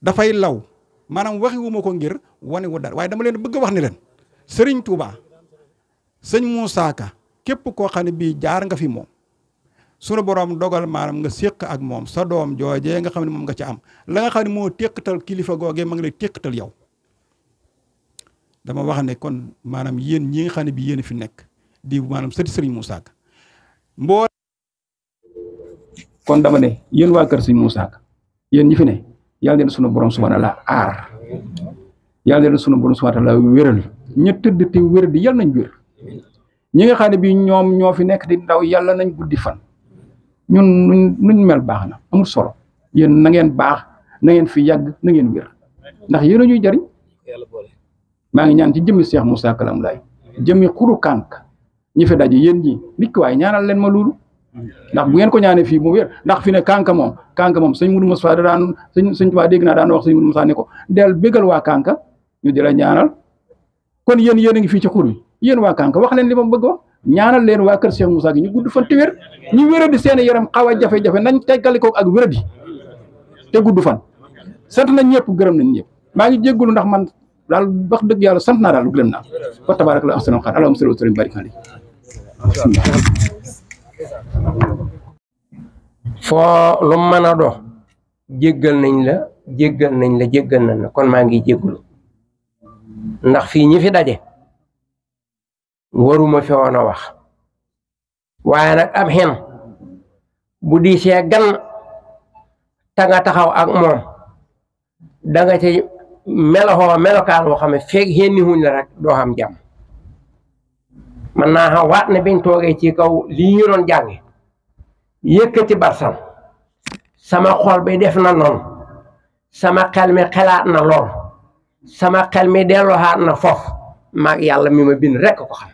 dafay law maanaam waxi wu ma ko ngir wane wu dara waaye dama leen bëgg a wax ni leen Serigne Touba sëñ Moussa Ka képp koo xam ne bii jaar nga fi moom sunu borom dogal maanaam nga séq ak moom sa doom joojee nga xam ne moom nga ca am la nga xam ne moo téqatal kilifa googee ma ngi lay téqatal yow dama wax ne kon maanaam yéen ñi nga xam ne bii yéen fi nekk di maanaam sëti Serigne Moussa Ka kon dama ne yéen waa kër Serigne Moussa Ka yéen ñi fi ne yàlla leen sunu borom subhanahu wa ta'ala aar yàlla leen sunu borom subhanahu wa ta'ala wéral ña tëdd te wér di yàlla nañ wér ñi nga xam ne bii ñoom ñoo fi nekk di ndaw yàlla nañ guddi fan ñun nuñ mel baax na amul solo yéen na ngeen baax na ngeen fi yàgg na ngeen wér ndax yéen a ñuy jariñ maa ngi ñaan ci jëmmi Cheikh Moussa Ka lam laay jëmmi xuru kànk ñi fi daje yéen ñi nit ki waaye ñaanal leen ma loolu ndax bu ngeen ko ñaanee fii mu wér ndax fi ne kànka moom sëñ Moudou Moussa da daan sëñ Tuubaa dégg naa daan wax sëñ Moudou Moussa ne ko del bégal waa kànka ñu di la ñaanal kon yéen a ngi fii ci xur wi yéen waa kànka wax leen li ma bëgg wax ñaanal leen waa kër Cheikh Moussa gi ñu gudd fan te wér ñu wéradi seen yaram xaw a jafe-jafe nañ teggaliko ak wéradi te gudd fan sant nañ ñëpp gërëm nañ ñëpp maa ngi jéggulu ndax man daal wax dëgg yàlla sant naa daal lu gërëm naa fa tabarak la ahsanul xaaliqiin allahumma salli wa sallim barik alayhi foo lu mën a dox jéggal nañ la kon maa ngi jéggulu ndax fii ñi fi daje waruma fi woon a wax waaye nag ab xen bu diisee gan ta nga taxaw ak moom da nga ci meloxoo melokaan woo xam ne feeg xenni huñ la rek doo xam jàmm man naa xam waat ne biñ toogee ci kaw lii ñu doon jànge yëkkati barsan sama xol bi def na noonu sama xel mi xelaat na lool sama xel mi delluwaat na foofu maag yàlla mi ma bind rekk ko xam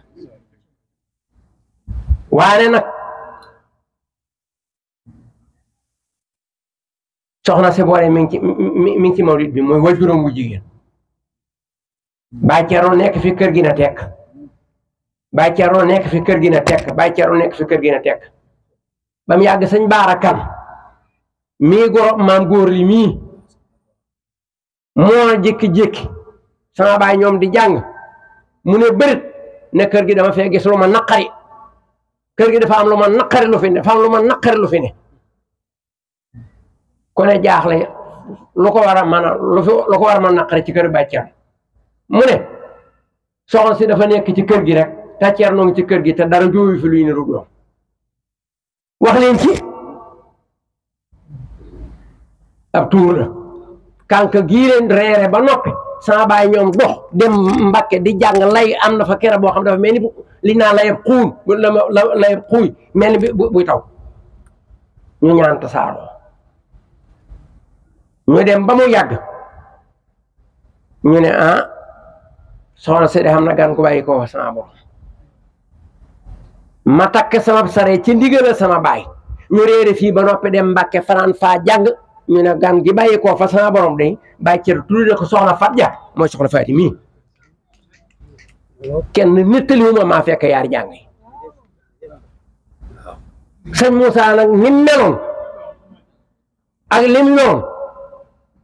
waaye nag soxna si boole mi ngi ci mawlid bi mooy wajuram bu jigéen Baay Cerno nekk fi kër gi na tekk Baay Cerno nekk fi kër gi na tekk Baay Cerno nekk fi kër gi na tekk ba mu yàgg sëñ Baara Kan mii goro maam góor li mii moo jékki-jékki sama baay ñoom di jàng mu ne bërit ne kër gi dama fee gis lu ma naqari kër gi dafa am lu ma naqari lu fi ne dafa am lu ma naqari lu fi ne ku ne jaaxle lu ko war a mën a lu ko war a mën a naqari ci kër Baay Cerno mu ne soxna si dafa nekk ci kër gi rek te Cerno ngi ci kër gi te dara jooyu fi luy niru doom wax leen ci ab tuur la kànk gii leen reere ba noppi sama baay ñoom dox dem Mbàkke di jàng lay am na fa kere boo xam dafa mel ni li naa layeb xuun layeb xuuy mel ni buy taw ñu ñaan tasaaroo ñu dem ba mu yàgg ñu ne soxna si de xam na gan ko bàyyi ko sama borom ma takk sama sare ci ndigal sama baay ñu réere fii ba noppi dem Mbàkke fanaan faa jàng ñu ne gan gi bàyyi koo fa sama borom de Baay Cerno tudde ko soxna Fat Ja mooy soxna Faati mii kenn nettaliwuma maa fekk yaar jàng yi sëñ Moussa nag ni meloon ak li mu meloon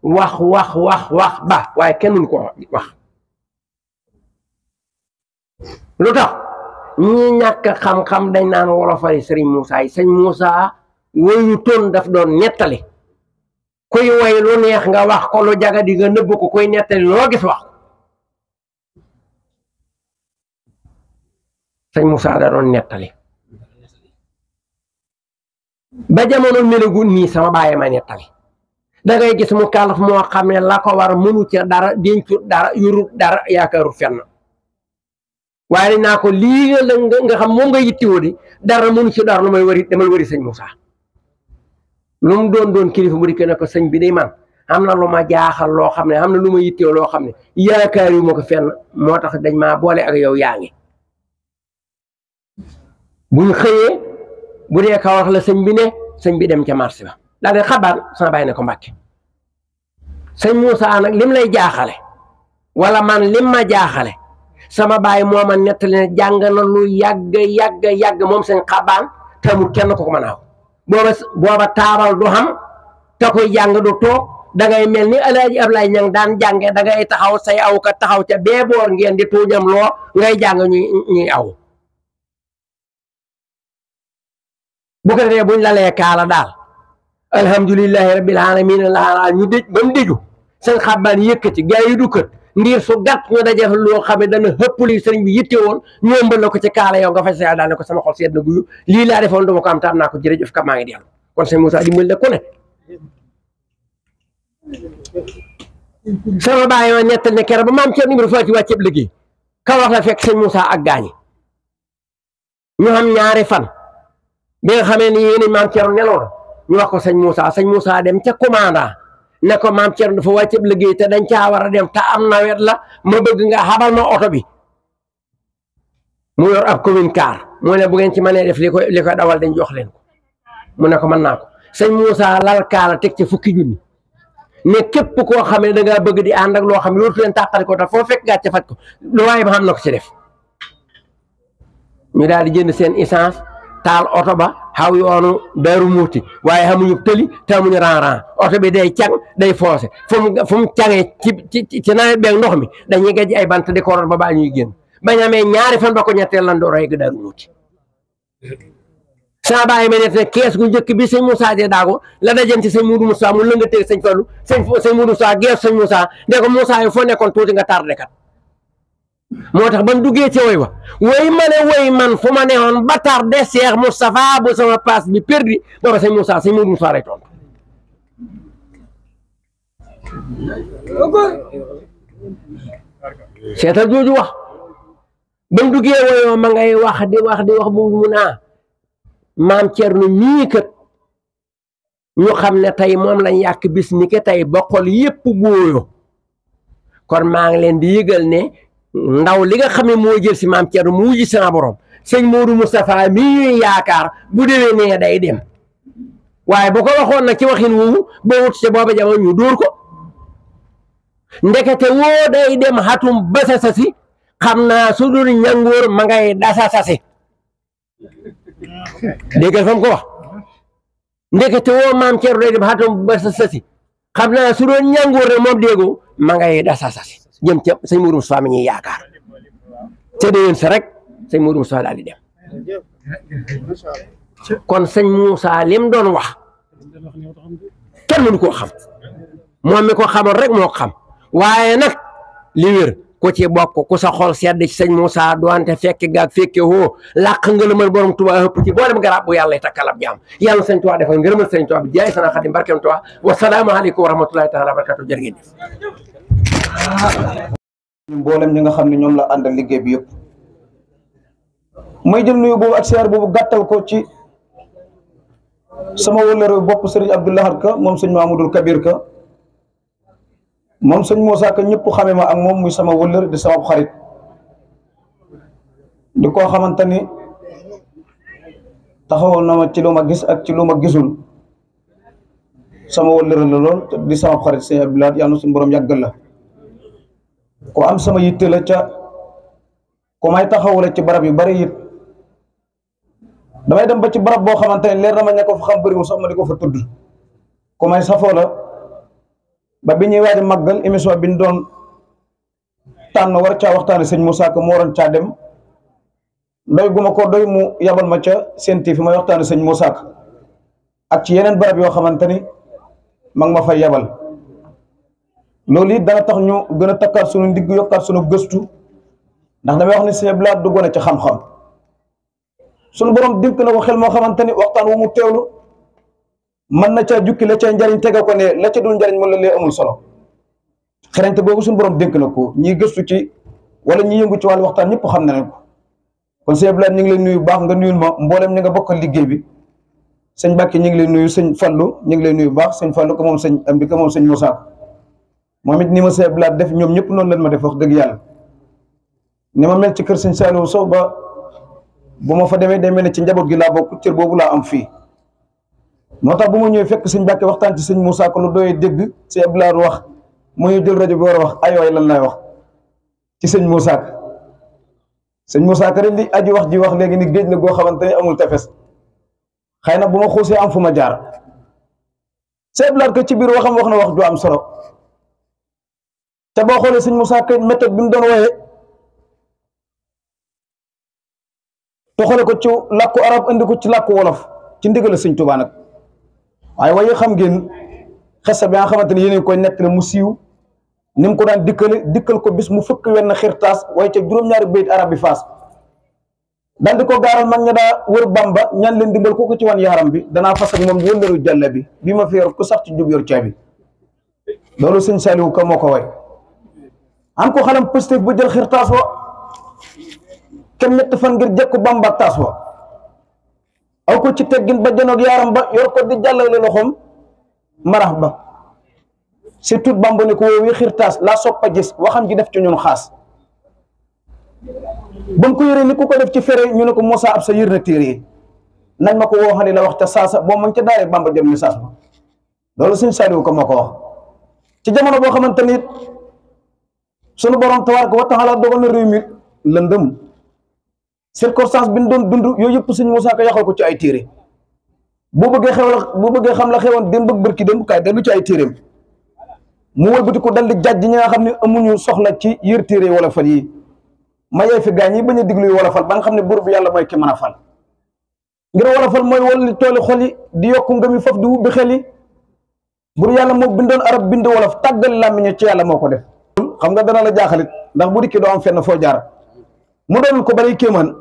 wax ba waaye kenn mënu ko wax lu tax ñi ñàkk xam-xam dañ naan wolofali sëriñ Moussa yi sëñ Moussa woyu toon daf doon nettali kuy woy lu neex nga wax ko lu jaga di nga nëbb ko kuy nettali loo gis wax sëñ Moussa da doon nettali ba jamono melagu nii sama bàyyi ma nettali da ngay gis mu kàllaf moo xam ne la ko war mënu ca dara dencut dara yorut dara yaakaarut fenn waaye naa ko lii nga xam moom nga yittiwoo di dara mënu ci dara lu may wari demal wari sëñ Moussa lu mu doon kilifa bu dikkee ne ko sëñ bi day man am na lu ma jaaxal loo xam ne am na lu ma yitteewoo loo xam ne yaakaar yu ma ko fenn moo tax dañ maa boole ak yow yaa ngi buñ xëyee bu dee ka wax la sëñ bi ne sëñ bi dem ca marché ba daal di xabaar sama bàyyi ne ko Mbàkke sëñ Moussa nag lim lay jaaxale wala man lim ma jaaxale sama baay moo ma nettali ne jàng na lu yàgg moom seen xabaan te amul kenn ko mën a booba taabal du xam te koy jàng du toog da ngay mel ni Alaaji Ablaay Ñang daan jànge da ngay taxaw say aw ka taxaw ca bee boor ngeen di tuujam loo ngay jàng ñuy aw bu ko defee buñ lalee kaala daal alhamdulillahi rabbil alamin la ñu dëj ba mu dëju seen xabaan yëkkati gaa yi du kët ndiir su gàtt ñu dajee loo xam ne dana xëpp li sëriñ bi yitte woon ñu ëmbal la ko ci kaala yow nga fay sa daal ne ko sama xol seet na guyu lii laa defoon dama ko am taam naa ko jërëjëf ka maa ngi dellu kon sëñ Moussa dimbali la ku ne sama baay ma nettal ne keroog ba maam Cerno numéro Faati wàcceeb liggéey ka wax la fekk sëñ Moussa ak gaañi ñu xam ñaari fan bi nga xamee ni yéen maam Cerno neloo na ñu wax ko sëñ Moussa dem ca commandant ne ko maam Cerno dafa wàcceeb liggéey te dañ caa war a dem te am nawet la ma bëgg nga xabal ma oto bi mu yor ab commune car mu ne bu ngeen ci mënee def li koy dawal dañ jox leen ko mu ne ko mën naa ko sëñ Moussa lal kaala teg ci fukki junni ne képp koo xam ne da ngaa bëgg di ànd ak loo xam ne loolu leen tàqali ko te foo fekk gàcce faj ko lu waaye ba xam na ko ci def ñu daal di jënd seen essence taal oto ba xaw yoonu Daaru Muuti waaye xamuñu tëli te amuñu ran oto bi day càng day foncé fu mu cangee ci nawet beeg ndox mi dañuy gajj ay bant di ko root ba baa ñuy génn bañ amee ñaari fan ba ko ñetteel lan door a yegg Daaru Muuti saa bàyyi ma ne kees gu njëkk bi sëñ Moussa de daago la dajanti sëñ Moudou Moussa mu lëngateeg sëñ Fallu sëñ Moudou Moussa gees sëñ Moussa ne ko Moussa yi foo nekkoon tuuti nga tardé kat moo tax ba mu duggee ci woy wa woy ma ne woy man fu ma neexoon ba tardé Cheikh Moustapha bu sama passe bi perdi booba sëñ Moussa sëñ Moudou Moussa lay tontu seetal jooju wax ba mu duggee woyoo ma ngay wax di wax bu mu naa maam Cerno mii kat ñu xam ne tey moom lañ yàq bis ni ke tey ba xol yépp booyo kon maa ngi leen di yëgal ne ndaw li nga xam ne moo jël si maam Cerno mu wujji sama borom sëñ Modou Moustapha mii ñuy yaakaar bu déwee nee day dem waaye bu ko waxoon nag ci waxin woowu ba wut ci booba jamono ñu dóor ko ndekete woo day dem xatum basa sasi xam naa su dul ñangoor ma ngay dasa sasi déggal fa mu ko wax ndekete woo maam Cerno day dem xatum basa sasi xam naa su doon ñangoor rek moom déggoo ma ngay dasa sasi jëm ca sëñ Modou Moustapha mi ñuy yaakaar te déwén sa rek sëñ Modou Moustapha daal di dem kon sëñ Moussa lim doon wax kenn mënu koo xam moom mi ko xamoon rek moo xam waaye nag li wér ku ci bokk ku sa xol sedd ci sëñ Moussa doonte fekke gaag fekke woo làq ngërëmal borom Tuubaa ëpp ci boolem garab bu yàlla takkalab jaam yàlla sëñ Tuubaa defal ngërëmal sëñ Tuubaa bi jaay sana Xaadim barkeem Tuubaa wa salaamu aleykum wa rahmatullahi taala wa barakatu jërë ngeen jëf mboolem ñi nga xam ne ñoom la àndal liggéey bi yëpp may jël nuyu boobu ak siyaar boobu gàttal ko ci sama wëllëre bopp sëriñ Abdou Lahad Ka moom sëñ Mamadou Kabir Ka moom sëñ Moussa Ka ñëpp xame ma ak moom muy sama wëllëre di sama xarit di koo xamante ni taxawoon na ma ci lu ma gis ak ci lu ma gisul sama wëllëre la lool di sama xarit sëñ Abdou Lahad yàlla na suñu borom yàggal la ko am sama yitte la ca ko may taxawule ci barab yu bari it damay dem ba ci barab boo xamante ne leer na ma ña ko fa xam bëriwul sax ma di ko fa tudd ko may safoo la ba bi ñuy waaj a màggal émission bi ñu doon tànn war caa waxtaane sëñ Moussa Ka moo waroon caa dem doy gu ma ko doy mu yabal ma ca Sen TV fi may waxtaane sëñ Moussa Ka ak ci yeneen barab yoo xamante ni ma ngi ma fay yabal loolu it dana tax ñu gën a takkaat sunu ndigg yokkaat sunu gëstu ndax damay wax ni sëñ Abdou Lahad du gone ci xam-xam sunu borom dénk na ko xel moo xamante ni waxtaan wu mu teewlu mën na caa jukki la cay njariñ tege ko ne la ca dul njariñ mën la lee amul solo xerañte boobu sunu borom dénk na ko ñiy gëstu ci wala ñi yëngu ci wàllu waxtaan ñëpp xam na ne ko kon sëñ Abdou Lahad ñu ngi lay nuyu baax nga nuyul ma mboolem ñi nga bokkal liggéey bi sëñ Mbàkke ñu ngi lay nuyu sëñ Fallu ñu ngi lay nuyu baax sëñ Fallu ko moom sëñ Amdi ko moom sëñ Moussa Ka moom it ni ma sëñ Abdou Lahad def ñoom ñëpp noonu leen ma def wax dëgg yàlla ni ma mel ci kër sëñ Saliou Sow ba bu ma fa demee day mel ne ci njaboot gi laa bokk cër boobu laa am fii moo tax bu ma ñëwee fekk sëñ Mbàkke waxtaan ci sëñ Moussa Ka lu doyee dégg sëñ Abdou Lahad wax mu ñu jël rajo bi war a wax ay waay lan lay wax ci sëñ Moussa Ka sëñ Moussa Ka rek li aji wax ji wax léegi ni géej la goo xamante ni amul tefes xëy na bu ma xuusee am fu ma jaar sëñ Abdou Lahad Ka ci biir waxam wax na wax ju am solo te boo xoolee sëñ Moussa Ka méthode bi mu doon wooyee toxale ko ci làkku arab indi ko ci làkku wolof ci ndigal sëñ Tuubaa nag waaye waaye xam ngeen xesa bi nga xamante ni yéen koy nekk mu siiw ni mu ko daan dikkal ko bis mu fukk wenn xirtaas waaye ca juróom-ñaari bayit arab bi faas daal di ko gaaral mag ña daa wër Bamba ñaan leen dimbal ko ci wan yaram bi danaa fas ak moom wëllëru jàlla bi ma fi yor ku sax ci jub yor caabi loolu sëñ Saliou Ka moo ko way am ko xalam positif bu jël xirtaas wa kenn ñett fan ngir jekku Bamba ak taas wa aw ko ci teggin ba janoog yaaram ba yor ko di jàllale loxoom marax ba surtout Bamba ne ko woowi xirtaas laa soppa gis waxam ji def ci ñun xaas ba mu ko yëree ni ku ko def ci fere ñu ne ko Moussa ab sa yër na téere yi nañ ma ko woo xam ne la wax ca saasa boo mañ ca daaree Bamba jot message ba loolu sëñ Saliou Ka moo ko wax ci jamono boo xamante ni sunu borom tabaaraka wa taala dogal na réew mi lëndëm circonstance bi ñu doon dund yooyu yëpp sëñ Moussa Ka yaxal ko ci ay téere boo bëggee xam la xewoon démb ak bërki démb kaay dellu ci ay téereem mu wëlbati ko dal di jàjj ñi nga xam ne amuñu soxla ci yër téere wala fal yi ma yee fi gaañ yi bañ a diglu wala fal ba nga xam ne buur bi yàlla mooy ki mën a fal ngir wala fal mooy wala tooli xol yi di yokku ngëm yi foofu di wubbi xel yi buur yàlla moo bindoon arab bind wolof tàggal làmmiñ ci yàlla moo ko def xam nga dana la jaaxalit ndax bu dikkee doo am fenn foo jaar mu doon ko bari kéemaan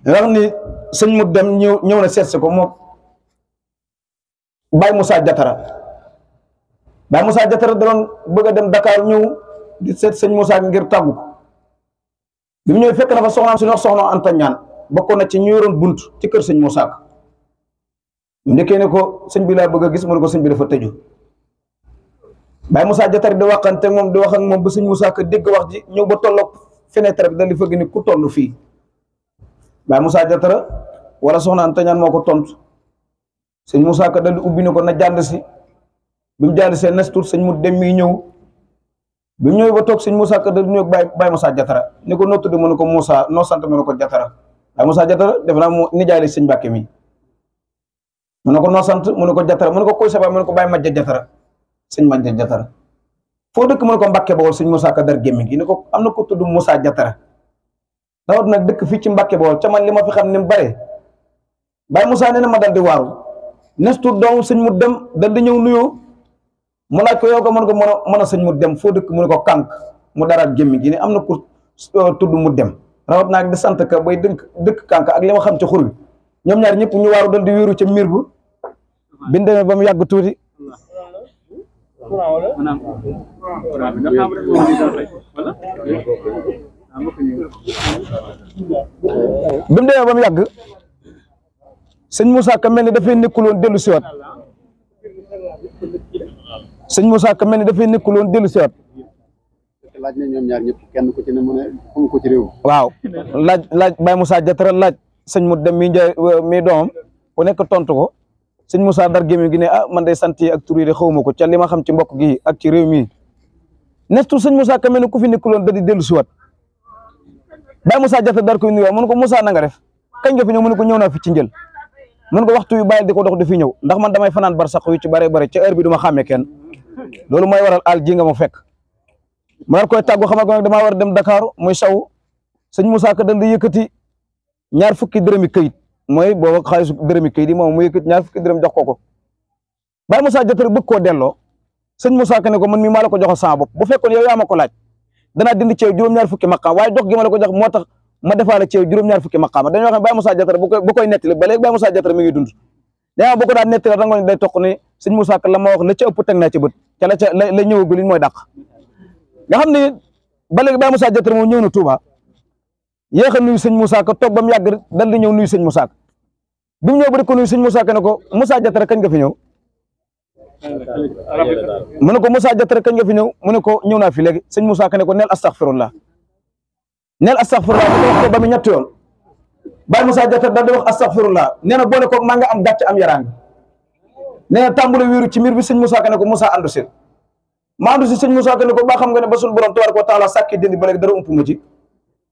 wax ni sëñ mu dem ñëw na seet si ko moom Baye Moussa Jatara Baye Moussa Diatara da doon bëgg a dem Dakar ñëw di seet sëñ Moussa ngir tàggu ko bi mu ñëwee fekk na fa soxnaam suñu wax soxna Anta Ñaan bokkoon na ci ñu yoroon bunt ci kër sëñ Moussa Ka ñu nekkee ne ko sëñ bi laa bëgg a gis mu ne ko sëñ bi dafa tëju Baye Moussa Diatara di waxante moom di wax ak moom ba sëñ Moussa Ka dégg wax ji ñëw ba tolloog fenêtre bi dal di fëgg ni ku toll fii Baye Moussa Diatara wala soxna Anta Ñaan moo ko tontu sëñ Moussa Ka dal di ubbi ne ko na jàll si bi mu jàll see nes tuut sëñ mu dem mi ñëw bi mu ñëwee ba toog sëñ Moussa Ka dal di ñëw Baye Moussa Diatara ni ko noo tudd mu ne ko Moussa noo sant mu ne ko Diatara Baye Moussa Diatara def naa mu nijaay la sëñ Mbàkke mi mu ne ko noo sant mu ne ko Diatara mu ne ko koy sa baay mu ne ko Baye Majja Diatara sëñ Majja Diatara foo dëkk mu ne ko Mbàkke Bawol sëñ Moussa Ka dar gémmi gi ni ko am na ko tudd Moussa Diatara dawat nag dëkk fii ci Mbàkke Bawol ca man li ma fi xam ni mu bare Baye Moussa nee na ma dal di waaru nes tuut doomu sëñ mu dem dal di ñëw nuyoo mu laaj ko yow ko mën ko mën a sëñ mu dem foo dëkk mu ne ko kànk mu daraat gémmi gi ni am na ku tudd mu dem rawat naag di sant ka bay dëkk kànk ak li ma xam ci xur bi ñoom ñaar ñëpp ñu waaru dal di wéeru ca miir bu biñ demee ba mu yàgg tuuti bi mu demee ba mu yàgg sëñ Moussa Ka mel ni dafay nekkuloon dellu siwaat sëñ Moussa Ka mel ni dafay nekkuloon dellu siwaat laaj na ñoom ñaar ñëpp kenn ku ci ne mu ne xam ko ci réew waaw laaj Baye Moussa Diatara laaj sëñ mu dem mi njaay mi doomam ku nekk tontu ko sëñ Moussa dar gémmi gi ne ah man day sant yi ak tur yi de xawma ko ca li ma xam ci mbokk gi ak ci réew mi nestu sëñ Moussa Ka mel ni ku fi nekkuloon da di dellu siwaat Baye Moussa Diatara dar koy nuyoo mu ne ko Moussa na nga def kañ nga fi ñëw mu ne ko ñëw naa fi ci njël mu ne ko waxtu yu bàyyi di ko dox di fi ñëw ndax man damay fanaan bar sax yu ci bare bare ca heure bi du ma xàmmee kenn loolu mooy waral àll ji nga ma fekk ma war koy tàggu xamal ko nag damaa war a dem Dakar muy saw sëñ Moussa Ka dal di yëkkati ñaar fukki dërëmi këyit mooy booba xaalisu dërëmi këyit yi moom mu yëkkati ñaar fukki dërëm jox ko Baye Moussa Diatara bëgg koo delloo sëñ Moussa Ka ne ko man mii maa la ko joxal sama bopp bu fekkoon yow yaa ma ko laaj danaa dindi ceew juróom-ñaar fukki maqaam waaye jox gi ma la ko jox moo tax ma defaale ceew juróom-ñaar fukki maqaama dañoo xam ne Baye Moussa Diatara bu koy nettali ba léegi Baye Moussa Diatara mi ngi dund dama bu ko daan nettali rangoon day toq ni sëñ Moussa Ka la ma wax la ca ëpp teg naa ci bët ca la ñëwagul li mooy dàq nga xam ne ba léegi Baye Moussa Diatara moom ñëw na Touba yéex a nuyu sëñ Moussa Ka toog ba mu yàgg dal di ñëw nuyu sëñ Moussa Ka bi mu ñëw ba di ko nuyu sëñ Moussa Ka ne ko Moussa Diatara kañ nga fi ñëw mu ne ko Moussa Diatara kañ nga fi ñëw mu ne ko ñëw naa fi léegi sëñ Moussa Ka ne ko neel astaghfirullah mu wax ko ba mu ñetti yoon Baye Moussa Diatara daal di wax astaghfirullah nee na boole ko maa nga am gàcc am yaraanga nee na tàmbale wéeru ci miir bi sëñ Moussa Ka ne ko Moussa andu si ma andu si sëñ Moussa Ka ne ko ba xam nga ne ba suñu borom tabaaraka wa taala sàkki dindi ba léegi dara ump ma ci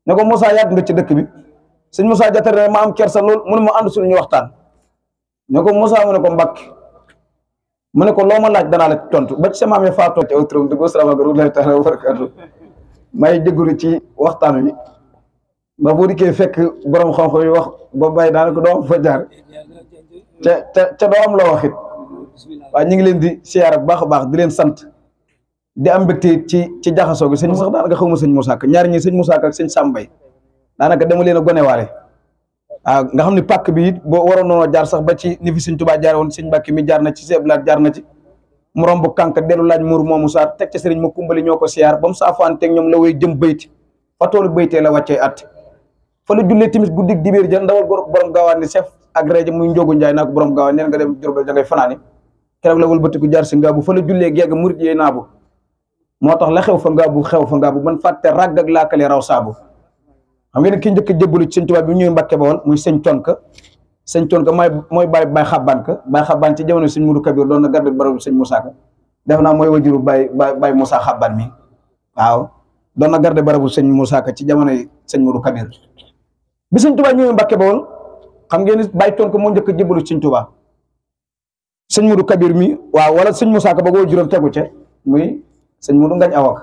ne ko Moussa yàgg nga ci dëkk bi sëñ Moussa Diatara ne ma am kersa lool mu ne ma andu si ñu waxtaan ne ko Moussa mu ne ko Mbàkke mu ne ko loo ma laaj danaa la tontu ba ci sama maam faatoo ci aw turam dëgg asalaamaaleykum taala wa barakaatu may jégalu ci waxtaan wi ba bu dikkee fekk borom xam-xam yi wax ba bàyyi daanaka doo am fa jaar ca doo am loo wax it waaye ñu ngi leen di siyaara bu baax a baax di leen sant di am mbégte ci jaxasoo gi sëñ sax daanaka xaw ma sëñ Moussa Ka ñaar ñi sëñ Moussa Ka ak sëñ Sambay daanaka dama leen a gonewaale waaw nga xam ne pàkk bi it boo waroon noonu jaar sax ba ci ni fi sëñ Tuubaa jaar woon sëñ Mbàkke mi jaar na ci seblaat jaar na ci mu romb kànk dellu laaj muur moomu saar teg ca sëriñ ma kumbali ñoo ko siyaar ba mu saafaanteeg ñoom la way jëm bayti fa toolu baytee la wàccee at fa la jullee timis guddig dibéer ja ndawal borom gaawaan ni chef ak rajo muy njóogu njaay naa ko borom gaawaan neen nga dem Jurbel da ngay fanaani keroog la wëlbatiku jaar si ngaabu fa la jullee gegg murit yee naabu moo tax la xew fa ngaabu man fàtte ràgg ak laakale raw saabu xam ngeen ki njëkk a jébbalu ci sëñ Tuubaa bi ñëwee Mbàkke Bawol muy sëñ Tonka mooy Baye Xabbaan ci jamono sëñ Mudu Kabir doon na garde barabu sëñ Moussa Ka def naa mooy wajuru Baye Moussa Xabbaan mi waaw doon na garde barabu sëñ Moussa Ka ci jamono sëñ Mudu Kabir bi sëñ Tuubaa ñëwee Mbàkke Bawol xam ngeen ni Baye Tonka moo njëkk a jébbalu ci sëñ Tuubaa sëñ Mudu Kabir mi waaw wala sëñ Moussa Ka ba wajuram tegu ca muy sëñ Mudu Ngañ Awak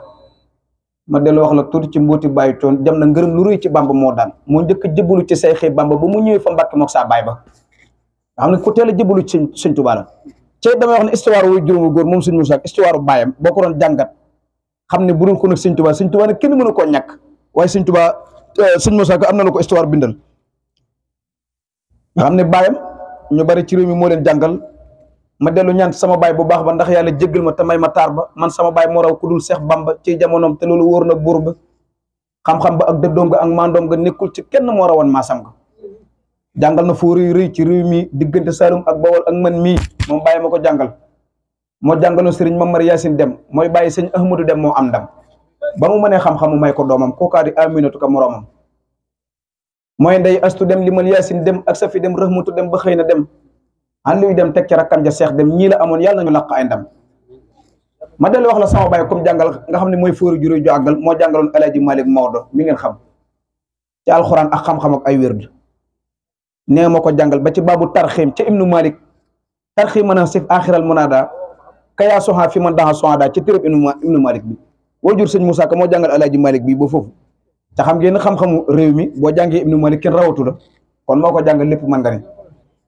ma dellu wax la tuuti ci mbooti Baye Toon jam na ngërëm lu rëy ci Bamba moo daan moo njëkk a jébbalu ci say xëy Bamba ba mu ñëwee fa Mbàkke mook saa baay ba nga xam ne ku teel a jébbalu ci sëñ Tuubaa la ci damay wax ne histoire wuy juróomu góor moom sëñ Moussa Ka histoire baayam boo ko doon jàngat xam ne bu dul ko nag sëñ Tuubaa nag kenn mënu koo ñàkk waaye sëñ Tuubaa sëñ Moussa Ka am na la ko histoire bindal nga xam ne baayam ñu bari ci réew mi moo leen jàngal ma dellu ñaan sama baay bu baax ba ndax yàlla jéggal ma te may ma taar ba man sama baay moo raw ku dul Seex Bamba ci jamonoom te loolu wóor na buur ba xam-xam ba ak dëddoom ga ak mandoom ga nekkul ci kenn moo rawoon maasam ga jàngal na foo rëy ci réew mi diggante Saalum ak Bawol ak man mii moom bàyyi ma ko jàngal moo jàngaloon sëriñ Mamar Yaasin Dem mooy bàyyi sëñ Ahmadou Dem moo am ndam ba mu mënee xam-xamu may ko doomam kookaa di Aminatu ka moroomam mooy ndey Astu Dem limal Yaasin Dem ak Safi Dem Rahmatu Dem ba xëy na dem an luy dem teg ci rakkam ja Seex Dem ñii la amoon yàlla nañu laq ay ndam ma dellu wax la sama baay comme jàngal nga xam ne mooy fóoru juróoy ju àggal moo jàngaloon El Hadji Malick Maodo mi ngeen xam ci alxuraan ak xam-xam ak ay wérd nee ma ko jàngal ba ci baabu tarxiim ca Ibnu Malik tarxiim mën a sif axiral munada kayaa soxaa fi man daxa soxada ci tërëb Ibnu Malik bi woo jur sëñ Moussa Ka moo jàngal El Hadji Malick bi ba foofu te xam ngeen xam-xamu réew mi boo jàngee Ibnu Malik kenn rawatu la kon moo ko jàngal lépp man nga ne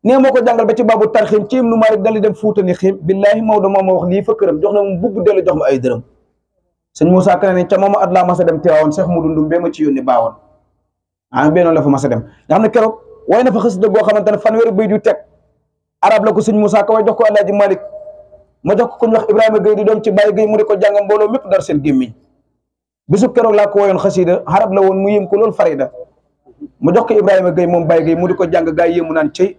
nee moo ko jàngal ba ci baabu tarxiim ci Ibnu Malik dal di dem Fuuta ni xiim billaahi Maodo moo ma wax lii fa këram jox na mu bugg dellu jox ma ay dërëm sëñ Moussa Ka ne ca mooma at laa mas a dem teewoon Seex mu dundum bee ma ci yónni baawoon bennoon la fa mas a dem nga xam ne keroog waaye na fa xës dëgg boo xamante ne fanweeri bay du teg arab la ko sëñ Moussa Ka way jox ko El Hadji Malick ma jox ko ku ñu wax Ibrahima Gueye di doom ci Baye Gueye mu di ko jàng mbooloo mépp dar seen gémmiñ bisu keroog laa ko woyoon xasida arab la woon mu yëm ko loolu farida ma jox ko Ibrahima Gueye moom Baye Gueye mu di ko jàng gaa yi yéemu naan cey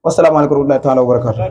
wasalaamaaleykum wa rahmatullahi taala wa barakatu